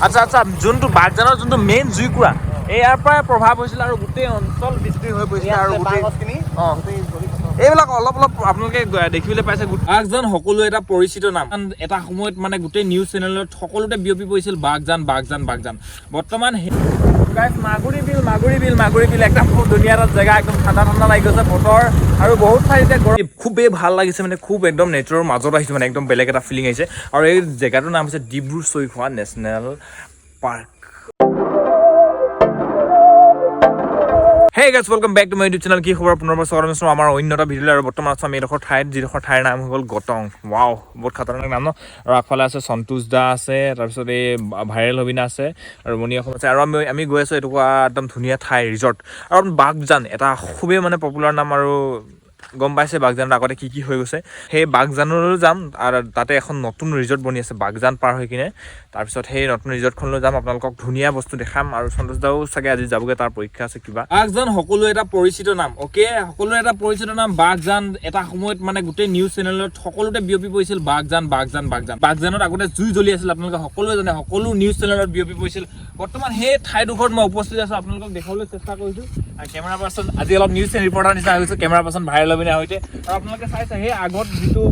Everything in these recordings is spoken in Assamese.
আচ্ছা আচ্ছা, যোনটো বাগজানৰ যোনটো মেইন জুইকুৰা, ইয়াৰ পৰাই প্ৰভাৱ হৈছিল আৰু গোটেই অঞ্চল বিস্তৃত হৈ পৰিছিলে আৰু গোটেই এইবিলাক অলপ অলপ আপোনালোকে দেখিবলৈ পাইছে। বাগজান সকলোৱে এটা পৰিচিত নাম। এটা সময়ত মানে গোটেই নিউজ চেনেলত সকলোতে বিয়পি পৰিছিল বাগজান বাগজান বাগজান। বৰ্তমান মাগুৰী বিল, মাগুৰী বিল, মাগুৰী বিল একদম খুব ধুনীয়া এটা জেগা, একদম ঠাণ্ডা ঠাণ্ডা লাগি গৈছে বতৰ আৰু বহুত ঠাইত এতিয়া গৰম। খুবেই ভাল লাগিছে, মানে খুব একদম নেচাৰৰ মাজত আহিছোঁ, মানে একদম বেলেগ এটা ফিলিং আহিছে। আৰু এই জেগাটোৰ নাম হৈছে Dibru Saikhowa national park. Hey guys, welcome back to my YouTube channel. কি খবৰ? পুনৰবাৰ স্বাগতম জনাইছোঁ আমাৰ অন্য এটা ভিডিঅ'লৈ। আৰু বৰ্তমান আছোঁ আমি এডোখৰ ঠাইত, যিডোখৰ ঠাইৰ নাম হৈ গ'ল গটং। ৱাও, বহুত খাতাৰনাক নাম ন? আৰু আগফালে আছে সন্তোষ দা আছে, তাৰপিছত এই ভাইৰেল হবিনা আছে আৰু মণি অসম আছে। আৰু আমি গৈ আছোঁ এটুকুৰা একদম ধুনীয়া ঠাই, ৰিজৰ্ট আৰু বাগজান, এটা খুবেই মানে পপুলাৰ নাম। আৰু গম পাইছে বাগজানত আগতে কি কি হৈ গৈছে। সেই বাগজানলৈ যাম আৰু তাতে এখন নতুন ৰিজৰ্ট বনি আছে বাগজান পাৰ হৈ কিনে। তাৰপিছত সেই নতুন ৰিজৰ্টখনলৈ যাম, আপোনালোকক ধুনীয়া বস্তু দেখাম। আৰু সন্তোষ দাও চাগে আজি যাবগৈ, তাৰ পৰীক্ষা আছে কিবা। বাগজান সকলোৱে এটা পৰিচিত নাম, অ'কে, সকলোৰে এটা পৰিচিত নাম বাগজান। এটা সময়ত মানে গোটেই নিউজ চেনেলত সকলোতে বিয়পি পৰিছিল বাগজান বাগজান বাগজান। বাগজানত আগতে জুই জ্বলি আছিল, আপোনালোকে সকলোৱে জানে, সকলো নিউজ চেনেলত বিয়পি পৰিছিল। বৰ্তমান সেই ঠাইডোখৰত মই উপস্থিত আছোঁ, আপোনালোকক দেখুৱাবলৈ চেষ্টা কৰিছোঁ। আৰু কেমেৰা পাৰ্চন আজি অলপ নিউজ ৰিপৰ্টাৰ নিচিনা হৈ গৈছে, কেমেৰা পাৰ্চন ভাইৰেল অভিনয় সৈতে। আৰু আপোনালোকে চাইছে সেই আগত যিটো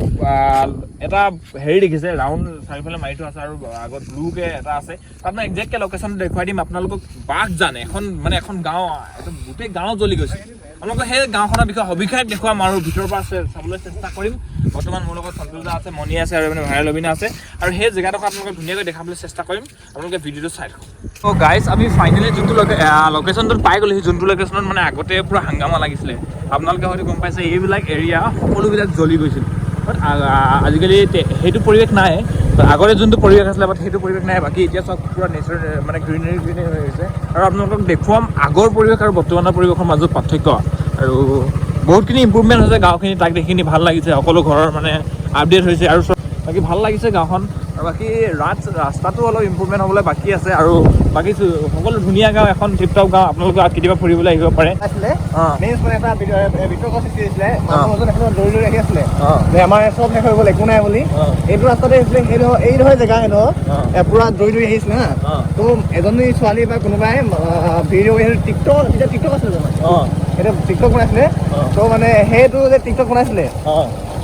এটা হেৰি দেখিছে, ৰাউণ্ড চাৰিওফালে মাৰি থোৱা আছে আৰু আগত ব্লুকে এটা আছে, তাত মই একজেক্টকে লোকেশ্যনটো দেখুৱাই দিম আপোনালোকক। বাগজান এখন মানে এখন গাঁও, একদম গোটেই গাঁও জ্বলি গৈছে। আপোনালোকক সেই গাঁওখনৰ বিষয়ে সবিশেষ দেখুৱাম আৰু ভিতৰৰ পৰা চাবলৈ চেষ্টা কৰিম। বৰ্তমান মোৰ লগত সন্তোষ দা আছে, মণি আছে আৰু মানে ভাইৰেল অভিনয় আছে। আৰু সেই জেগাডোখৰ আপোনালোকক ধুনীয়াকৈ দেখাবলৈ চেষ্টা কৰিম, আপোনালোকে ভিডিঅ'টো চাই থাকক। ত' গাইজ, আমি ফাইনেলি যোনটো লোকেশ্যনটোত পাই গ'লো, সেই যোনটো লোকেশ্যনত মানে আগতে পূৰা হাংগামা লাগিছিলে, আপোনালোকে হয়তো গম পাইছে, এইবিলাক এৰিয়া সকলোবিলাক জ্বলি গৈছিল। বাট আজিকালি সেইটো পৰিৱেশ নাই। But আগতে যোনটো পৰিৱেশ আছিলে, বাট সেইটো পৰিৱেশ নাই। বাকী এতিয়া চব পূৰা নেচাৰ মানে গ্ৰীনেৰী গ্ৰীনেৰী হৈ গৈছে। আৰু আপোনালোকক দেখুৱাম আগৰ পৰিৱেশ আৰু বৰ্তমানৰ পৰিৱেশৰ মাজত পাৰ্থক্য। আৰু বহুতখিনি ইম্প্ৰুভমেণ্ট হৈছে গাঁওখিনি, তাক দেখিখিনি ভাল লাগিছে। সকলো ঘৰৰ মানে আপডেট হৈছে আৰু চব বাকী ভাল লাগিছে গাঁওখন। আৰু বাকী ৰাস্তাটো অলপ ইম্প্ৰুভমেণ্ট হ'বলৈ বাকী আছে। আৰু বাকী সকলো ধুনীয়া গাঁও এখন, টিপটপ গাঁও। আপোনালোকে কেতিয়াবা ফুৰিবলৈ আহিব পাৰে। আছিলে মেইন মানে এটা বিতৰ্ক সৃষ্টি হৈছিলে। মানুহ এজন এখন দৌৰি দৌৰি আহি আছিলে যে আমাৰ চব শেষ হৈ গ'ল, একো নাই বুলি। এইটো ৰাস্তাতে আহিছিলে, এইডোখৰ জেগা এইডোখৰ পুৰা দৌৰি দৌৰি আহিছিলে হা। তো এজনী ছোৱালী বা কোনোবাই ভিডিঅ' টিকটক, তেতিয়া টিকটক আছিলে জানো, সেইটো টিকটক বনাইছিলে। তো মানে সেইটো যে টিকটক বনাইছিলে,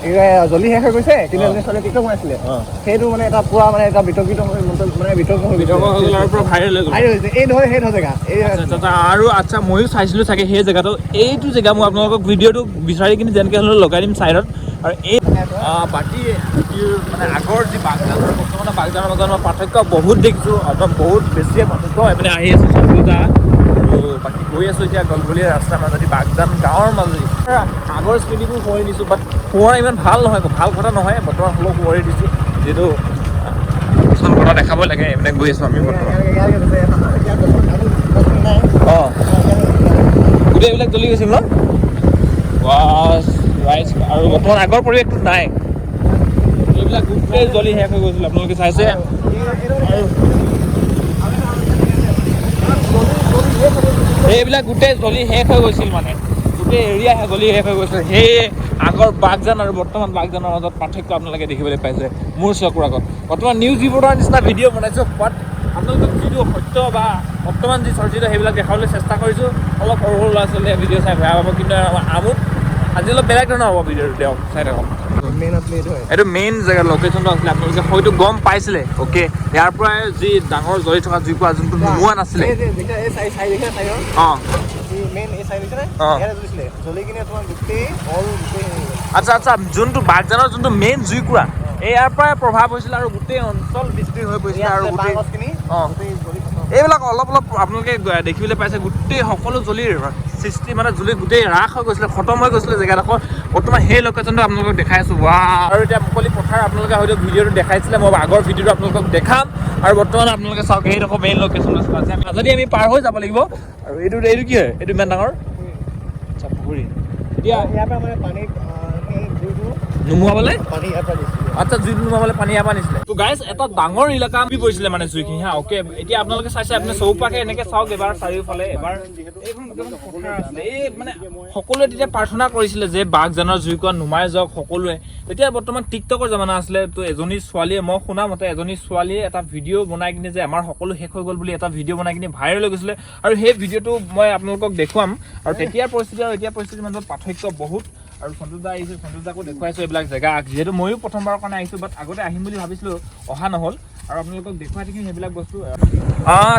এই জ্বলি শেষ হৈ গৈছে, কিন্তু এজনী ছোৱালীয়ে টিকটক বনাইছিলে, সেইটো মানে এটা পুৰা মানে এটা বিতৰ্কিত হৈ মানে বিতৰ্ক হৈ গৈছে। বিতৰ্ক হৈ গ'ল আৰু পুৰা ভাইৰেল হৈ গ'ল। ভাইৰেল হৈছে। এই নহয়, সেই নহয় জেগা এই। আচ্ছা, আৰু আচ্ছা, ময়ো চাইছিলোঁ চাগে সেই জেগাটো। এইটো জেগা মই আপোনালোকক ভিডিঅ'টো বিচাৰি কিনে যেনেকৈ হ'লেও লগাই দিম ছাইডত। আৰু এই বাকী মানে আগৰ যি বাগজান আৰু বৰ্তমানৰ বাগজানৰ মাজত মই পাৰ্থক্য বহুত দেখিছোঁ, একদম বহুত বেছিয়ে পাৰ্থক্য। এইপিনে আহি আছোঁ চন্দুদা আৰু বাকী গৈ আছোঁ এতিয়া গলগলীয়া ৰাস্তাৰ মাজেদি, বাগজান গাঁৱৰ মাজেদি। আগৰ স্মৃতিবোৰ সোঁৱৰি দিছোঁ, বাট সোঁৱৰা ইমান ভাল নহয়, ভাল কথা নহয়, বৰ্তমান হ'লেও সোঁৱৰি দিছোঁ, যিহেতু কিছুমান কথা দেখাব লাগে। এইপিনে গৈ আছোঁ আমি বৰ্তমান। অঁ, গোটেই এইবিলাক জ্বলি গৈছিল ন ৰাইজ? আৰু বৰ্তমান আগৰ পৰিৱেশটো নাই, এইবিলাক গোটেই জ্বলি শেষ হৈ গৈছিল, আপোনালোকে চাইছে। আৰু এইবিলাক গোটেই জ্বলি শেষ হৈ গৈছিল, মানে গোটেই এৰিয়া জ্বলি শেষ হৈ গৈছিল। সেই আগৰ বাগজান আৰু বৰ্তমান বাগজানৰ মাজত পাৰ্থক্য আপোনালোকে দেখিবলৈ পাইছে মোৰ চকুৰ আগত। বৰ্তমান নিউজ ৰিপৰ্টাৰ নিচিনা ভিডিঅ' বনাইছোঁ, বাট আপোনালোকক যিটো সত্য বা বৰ্তমান যি চৰ্চিত সেইবিলাক দেখাবলৈ চেষ্টা কৰিছোঁ। অলপ সৰু সৰু ল'ৰা ছোৱালীয়ে ভিডিঅ' চাই বেয়া পাব, কিন্তু আমাৰ আমোদ আজি অলপ বেলেগ ধৰণৰ হ'ব ভিডিঅ'টো, দিয়ক চাই থাকক। মেইন আছিলে এইটো হয়। এইটো মেইন জেগা লোকেশ্যনটো আছিলে, আপোনালোকে হয়তো গম পাইছিলে। অ'কে, ইয়াৰ পৰাই যি ডাঙৰ জ্বলি থকা জুইকুৰা যোনটো নুমোৱা নাছিলে। এই যে দেখিছা, এই চাই চাই দেখিছা চাইডৰ মেইন এই চাই দেখিছা? ইয়াতে জ্বলিছিলে, জ্বলি কিনে তোমাৰ গোটেই অল গোটেই হেৰি হৈ গ'ল। আচ্ছা আচ্ছা, যোনটো বাগজানৰ যোনটো মেইন জুইকুৰা, এই ইয়াৰ পৰাই প্ৰভাৱ হৈছিল আৰু গোটেই অঞ্চল বিস্তৃত হৈ পৰিছিলে আৰু ইয়াত গোটেই বাঁহ গছখিনি গোটেই জ্বলি খতম। এইবিলাক অলপ অলপ আপোনালোকে দেখিবলৈ পাইছে, গোটেই সকলো জ্বলিৰ সৃষ্টি মানে জ্বলি গোটেই ৰাস হৈ গৈছিলে, খতম হৈ গৈছিলে জেগাডোখৰ। বৰ্তমান সেই লোকেশ্যনটো আপোনালোকক দেখাই আছোঁ। ৱা, আৰু এতিয়া মুকলি পথাৰ, আপোনালোকে হয়তো ভিডিঅ'টো দেখাইছিলে, মই আগৰ ভিডিঅ'টো আপোনালোকক দেখাম। আৰু বৰ্তমান আপোনালোকে চাওক, সেইডোখৰ মেইন লোকেশ্যনটো আছে, মাজেদি আমি পাৰ হৈ যাব লাগিব। আৰু এইটো কি হয়? এইটো ইমান ডাঙৰ, আচ্ছা, পুখুৰী। এতিয়া ইয়াৰ পৰা মানে পানী এই জুইটো নুমুৱাবলে। পানী ইয়াৰ পৰা দিছিলে। আচ্ছা, জুইটো নুমাবলৈ পানী ইয়াৰ পৰা নিছিলে। তো গাইজ, এটা ডাঙৰ এলেকা পৰিছিলে মানে জুইখিনি। হা, অ'কে, এতিয়া আপোনালোকে চাইছে, আপুনি চৌপাশে এনেকে চাওক এবাৰ, চাৰিওফালে এবাৰ। এইখন গোটেইখন পথাৰ আছিলে। এই মানে সকলোৱে তেতিয়া প্ৰাৰ্থনা কৰিছিলে যে বাঘজানৰ জুইকুৰা নুমাই যাওক সকলোৱে। তেতিয়া বৰ্তমান টিকটকৰ জামানা আছিলে। তো এজনী ছোৱালীয়ে, মই শুনা মতে এজনী ছোৱালীয়ে এটা ভিডিঅ' বনাই কিনে যে আমাৰ সকলো শেষ হৈ গ'ল বুলি এটা ভিডিঅ' বনাই কিনে ভাইৰেল হৈ গৈছিলে আৰু সেই ভিডিঅ'টো মই আপোনালোকক দেখুৱাম। আৰু তেতিয়াৰ পৰিস্থিতি আৰু এতিয়া পৰিস্থিতিৰ মাজত পাৰ্থক্য বহুত। আৰু সন্তোষ দা আহিছে, সন্তোষ দাকো দেখুৱাইছোঁ এইবিলাক জেগা, যিহেতু ময়ো প্ৰথমবাৰৰ কাৰণে আহিছোঁ, বাট আগতে আহিম বুলি ভাবিছিলোঁ, অহা নহ'ল। আৰু আপোনালোকক দেখুৱাই থাকিম সেইবিলাক বস্তু।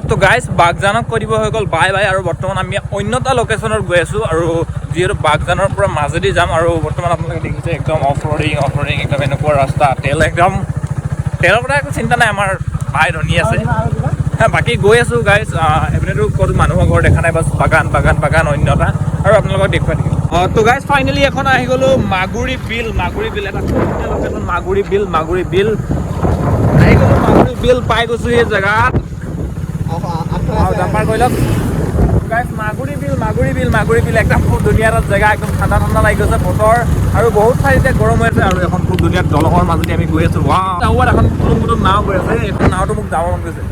তো গাইজ, বাগজানক কৈ দিব হৈ গ'ল বাই বাই। আৰু বৰ্তমান আমি অন্য এটা লোকেশ্যনত গৈ আছোঁ আৰু যিহেতু বাগজানৰ পৰা মাজেদি যাম। আৰু বৰ্তমান আপোনালোকে দেখিছে একদম অফ ৰ'ডিং একদম এনেকুৱা ৰাস্তা। তেল একদম, তেলৰ কথা একো চিন্তা নাই, আমাৰ ভাই ধনী আছে। হা, বাকী গৈ আছোঁ গাইজ। এইপিনেতো ক'তো মানুহৰ ঘৰ দেখা নাই, বাছ বাগান বাগান বাগান, অন্য এটা আৰু আপোনালোকক দেখুৱাই থাকিম। অঁ, তো গাইজ, ফাইনেলি এখন আহি গ'লোঁ মাগুৰী বিল। মাগুৰী বিল এটা খুব ধুনীয়া লোকেশ্যন। মাগুৰী বিল, মাগুৰী বিল আহি গ'লোঁ, মাগুৰী বিল পাই গৈছোঁ সেই জেগাত। জাম্পাৰ কৰি লওক গাইজ। মাগুৰী বিল, মাগুৰী বিল, মাগুৰী বিল একদম খুব ধুনীয়া এটা জেগা। একদম ঠাণ্ডা ঠাণ্ডা লাগি গৈছে বতৰ আৰু বহুত ঠাইত এতিয়া গৰম হৈ আছে। আৰু এখন খুব ধুনীয়া দলঙৰ মাজেদি আমি গৈ আছোঁ। ৱাও, এখন কুটুম কুটুম নাও গৈ আছে। এইখন নাওটো মোক যাব মন গৈছে।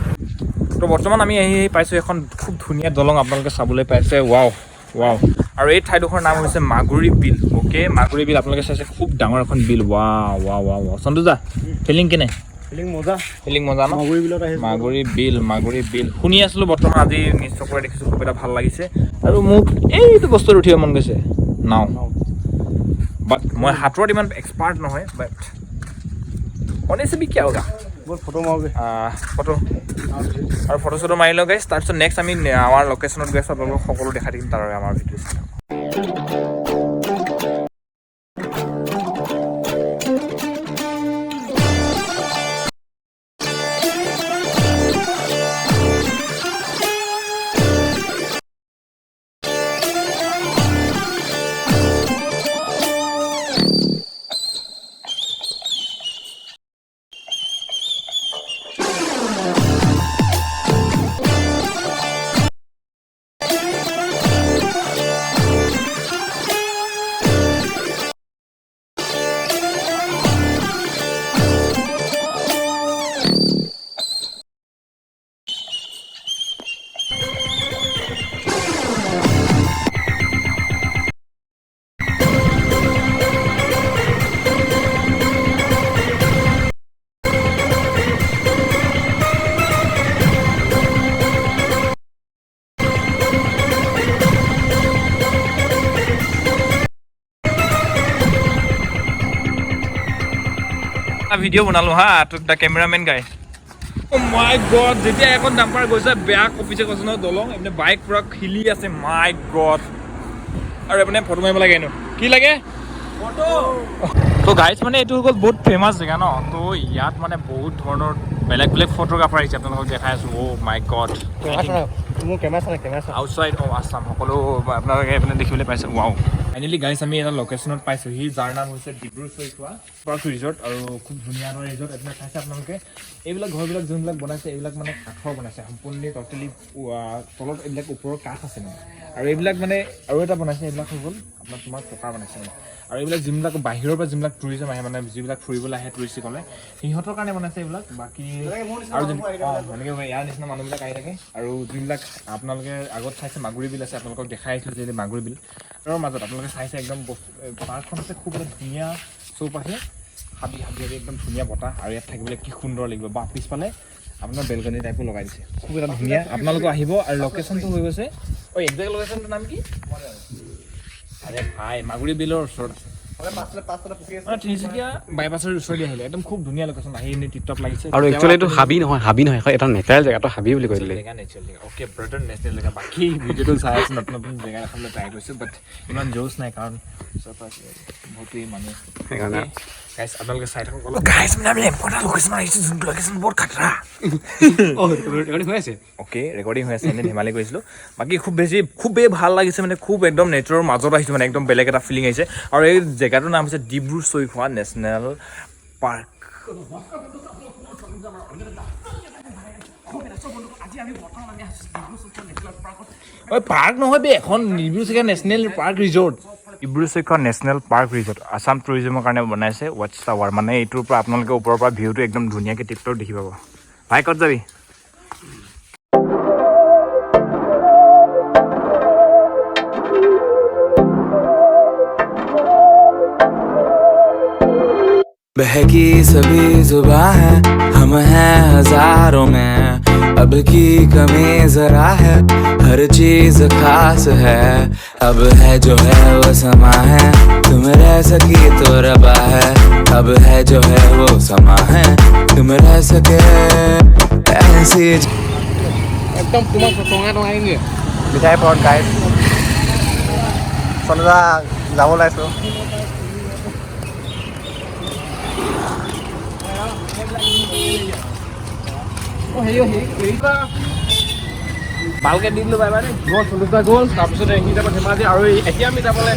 তো বৰ্তমান আমি আহি পাইছোঁ এখন খুব ধুনীয়া দলং, আপোনালোকে চাবলৈ পাইছে। Wow wow! আৰু এই ঠাইডোখৰ নাম হৈছে মাগুৰী বিল। অ'কে, মাগুৰী বিল আপোনালোকে চাইছে, খুব ডাঙৰ এখন বিল। Wow wow wow wow! Santosh দা, ফিলিং কেনে? ফিলিং মজা। ফিলিং মজা ন? মাগুৰী বিলত আহিছোঁ। মাগুৰী বিল, মাগুৰী বিল শুনি আছিলোঁ, বৰ্তমান আজি নিজ চকুৰে দেখিছোঁ, খুব এটা ভাল লাগিছে। আৰু মোক এইটো বস্তুত উঠিব মন গৈছে, নাও। বাট মই সাঁতোৰত ইমান এক্সপাৰ্ট নহয়, বাট होने से भी क्या होगा। ব'ল, ফটো মাৰোগৈ। ফটো আৰু ফটো চটো মাৰি লওঁ গাইছ। তাৰপিছত নেক্সট আমি আমাৰ লোকেশ্যনত গৈ আছোঁ, আপোনালোকক সকলো দেখাই থাকিম তাৰ আমাৰ ভিডিঅ'। এটা ভিডিঅ' বনালো। হা, the cameraman guy. Oh my God! যেতিয়া এখন ডাম্পাৰ গৈছে, বেয়া কঁপিছে, কৈছে নহয় দলং। এইপিনে বাইক পুৰা খিলি আছে। মাই গড! আৰু এইপিনে ফটো মাৰিব লাগে। এনেও কি লাগে? তো গাইজ, মানে এইটো হৈ গ'ল বহুত ফেমাছ জেগা ন। তো ইয়াত মানে বহুত ধৰণৰ বেলেগ বেলেগ ফটোগ্ৰাফাৰ আহিছে, আপোনালোকক দেখাই আছোঁ। অ' মাই গড! মোৰ কেমেৰা চালে, কেমেৰা চা। আউটচাইড অফ আছাম সকলো আপোনালোকে এইপিনে দেখিবলৈ পাইছে। ৱাও! ফাইনেলি গাইজ, আমি এটা লোকেশ্যনত পাইছোঁহি, যাৰ নাম হৈছে ডিব্ৰু চৈখোৱা পাৰ্ক ৰিজৰ্ট। আৰু খুব ধুনীয়া এটা ৰিজৰ্ট। এইবিলাক চাইছে আপোনালোকে, এইবিলাক ঘৰবিলাক যোনবিলাক বনাইছে, এইবিলাক মানে কাঠৰ বনাইছে সম্পূৰ্ণ ট'টেলি। তলত এইবিলাক ওপৰৰ কাঠ আছে মানে। আৰু এইবিলাক মানে আৰু এটা বনাইছে, এইবিলাক হৈ গ'ল আপোনাৰ তোমাৰ পকাৰ বনাইছে মানে। আৰু এইবিলাক যোনবিলাক বাহিৰৰ পৰা যোনবিলাক টুৰিজম আহে, মানে যিবিলাক ফুৰিবলৈ আহে টুৰিষ্টসকলে, সিহঁতৰ কাৰণে বনাইছে এইবিলাক। বাকী আৰু এনেকৈ ইয়াৰ নিচিনা মানুহবিলাক আহি থাকে। আৰু যোনবিলাক আপোনালোকে আগত চাইছে মাগুৰী বিল আছে, আপোনালোকক দেখাই আহিছিলোঁ যে মাগুৰী বিলৰ মাজত আপোনালোকে চাইছে একদম বস্তু। পাৰ্কখন আছে খুব এটা ধুনীয়া, চৌপাশে হাবি হাবি হাবি, একদম ধুনীয়া বতাহ। আৰু ইয়াত থাকিবলৈ কি সুন্দৰ লাগিব বা পিছফালে আপোনাৰ বেলকনি টাইপো লগাই দিছে, খুব এটা ধুনীয়া। আপোনালোকো আহিব। আৰু লোকেশ্যনটো হৈ গৈছে, অ' একজেক্ট লোকেশ্যনটোৰ নাম কি? আৰে ভাই, মাগুৰী বিলৰ ওচৰত আছে। পাঁচটা পুখুৰী আছে। মানে তিনিচুকীয়া বাইপাছৰ ওচৰলৈ আহিলে একদম খুব ধুনীয়া লোকেশ্যন। আহি এনেই টিপটপ লাগিছে। আৰু একচুৱেলি এইটো হাবি নহয়, হাবি নহয়, এটা নেচাৰেল জেগা, তই হাবি বুলি কৈ দিলি। জেগা, নেচাৰেল জেগা। অ'কে ব্ৰাদাৰ, নেচাৰেল জেগা। বাকী ভিডিঅ'টো চাই আছোঁ, নতুন নতুন জেগা দেখাবলৈ ট্ৰাই কৰিছোঁ, বাট ইমান জোচ নাই, কাৰণ ওচৰৰ পৰা বহুতেই মানুহ। সেইকাৰণে। গাইছ, আপোনালোকে চাই থাকক অলপ। গাইছ, মানে আমি এনেকুৱা এটা লোকেশ্যন আহিছোঁ, যোনটো লোকেশ্যন বহুত খাতৰা। ৰেকৰ্ডিং হৈ আছে। অ'কে, ৰেকৰ্ডিং হৈ আছে, এনেই ধেমালি কৰিছিলোঁ। বাকী খুব বেছি খুবেই ভাল লাগিছে, মানে খুব একদম নেচাৰৰ মাজত আহিছোঁ, মানে একদম বেলেগ এটা ফিলিং আহিছে। আৰু এই জেগাটোৰ নাম হৈছে ডিব্ৰু চৈখোৱা নেশ্যনেল পাৰ্ক। ঐ, পাৰ্ক নহয় বে, এখন Dibru Saikhowa national park resort. Dibru Saikhowa national park resort Assam টুৰিজিমৰ কাৰণে বনাইছে ৱাটচ টাৱাৰ। মানে এইটোৰ পৰা আপোনালোকে ওপৰৰ পৰা ভিউটো একদম ধুনীয়াকৈ টিপটপ দেখি পাব। ভাই, ক'ত যাবি? बहकी सभी जुबा है, हम हैं हजारों में, अब की कमी जरा है, हर चीज खास है, अब है जो है वो समा है, तुम रह सकी तो रबा है, अब है जो है वो समा है, तुम रह सके ऐसी একদম তোমাক টঙাই টঙাই নিয়ে। মিঠাই পৰত গাইড চন্দা যাব ওলাইছোঁ। ভালকে দি দিলোঁ, বাই বাই। গ'ল, চল্লিছ গ'ল। তাৰপিছতে সি যাব ধেমাজি আৰু এতিয়া আমি যাবলৈ